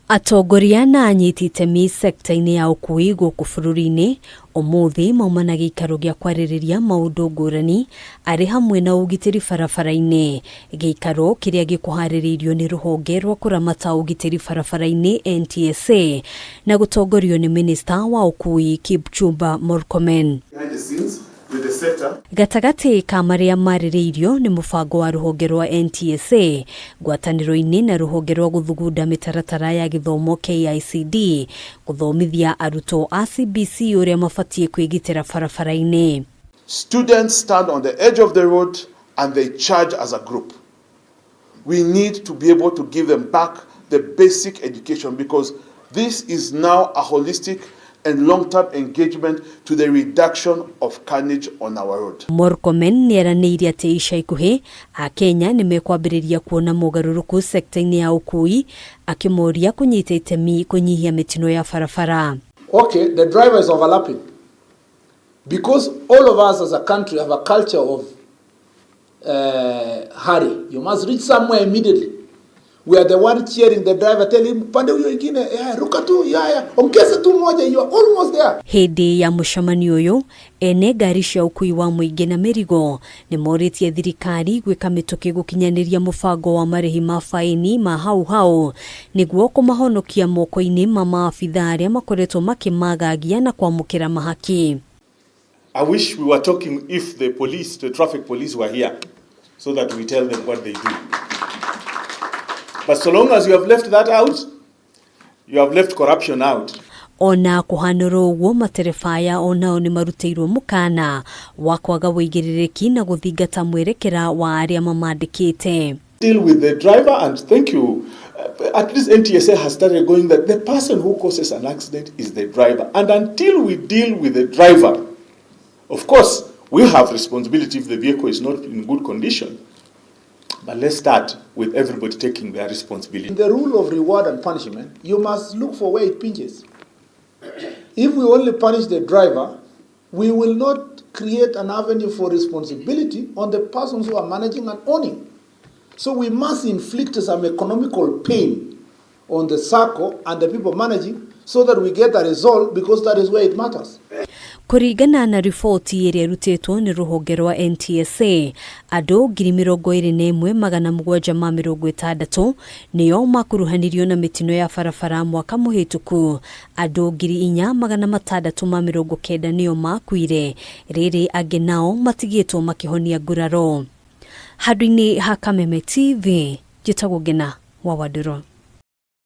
Atongoria na anyiti itemi sekta-inĩ ya ũkui gũkũ bũrũri-inĩ ũmũthĩ mauma na gĩikaro gĩa kwarĩrĩria maũndũ ngũrani arĩ hamwe na ũgitĩri barabara-inĩ. Gĩikaro kĩrĩa gĩkũharĩrĩirio nĩ rũhonge rwa kũramata ũgitĩri barabara-inĩ NTSA na gũtongorio nĩ minista wa ũkui Kipchumba Murkomen. Gatagatĩ ka marĩa marĩrĩirio nĩ mũbango wa rũhonge rwa NTSA ngwatanĩro-inĩ na rũhonge rwa gũthugunda mĩtaratara ya gĩthomo KICD gũthomithia arutwo a CBC ũrĩa mabatiĩ kwĩgitĩra barabara-inĩ. Students stand on the edge of the road and they charge as a group. We need to be able to give them back the basic education because this is now a holistic and long-term engagement to the reduction of carnage on our road. Murkomen nĩeranĩire atĩ ica ikuhĩ Akenya nĩ mekwambĩrĩria kuona mogarũrũku sekta-inĩ ya ũkui, akĩmoria kũnyita itemi kũnyihia mĩtino ya barabara. Okay, the driver is overlapping because all of us as a country have a culture of hurry. You must reach somewhere immediately. We are the one cheering the driver, tell him, pande huyo ingine, yeah, ruka tu, yeah, ongeza tu moja, you are almost there. Hĩndĩ ya mũcemanio ũyũ, ene ngari cia ũkui wa mũingĩ na mĩrigo nĩ morĩtie thirikari gwĩka mĩtũkĩ gũkinyanĩria mũbango wa marĩhi ma baĩni ma hau hau nĩguo kũmahonokia moko-inĩ ma maabitha arĩa makoretwo makĩmagagia na kwamũkĩra mahaki. I wish we were talking if the police, the traffic police were here, so that we tell them what they do. But so long as you have left that out, you have left corruption out. Ona kũhanũra ũguo matereba aya onao nĩ marutĩirwo mũkana wa kwaga wũigĩrĩrĩki na gũthingata mwerekera wa arĩa mamandĩkĩte. Deal with the driver, and thank you. At least NTSA has started going that the person who causes an accident is the driver. And until we deal with the driver, of course, we have responsibility if the vehicle is not in good condition. But let's start with everybody taking their responsibility. In the rule of reward and punishment, you must look for where it pinches. If we only punish the driver, we will not create an avenue for responsibility on the persons who are managing and owning. So we must inflict some economical pain on the circle and the people managing so that we get a result, because that is where it matters. Kũringana na riboti ĩrĩa ĩrutĩtwo nĩ rũhonge rwa NTSA, andũ 21,760 nĩo makuruhanirio na mĩtino ya barabara mwaka mũhĩtũku. Andũ 4,690 nĩo makuire, rĩrĩ angĩ nao matigĩtwo makĩhonia nguraro. Handũ-inĩ ha Kameme TV, njĩtagwo Ngena wa Wandũrũ.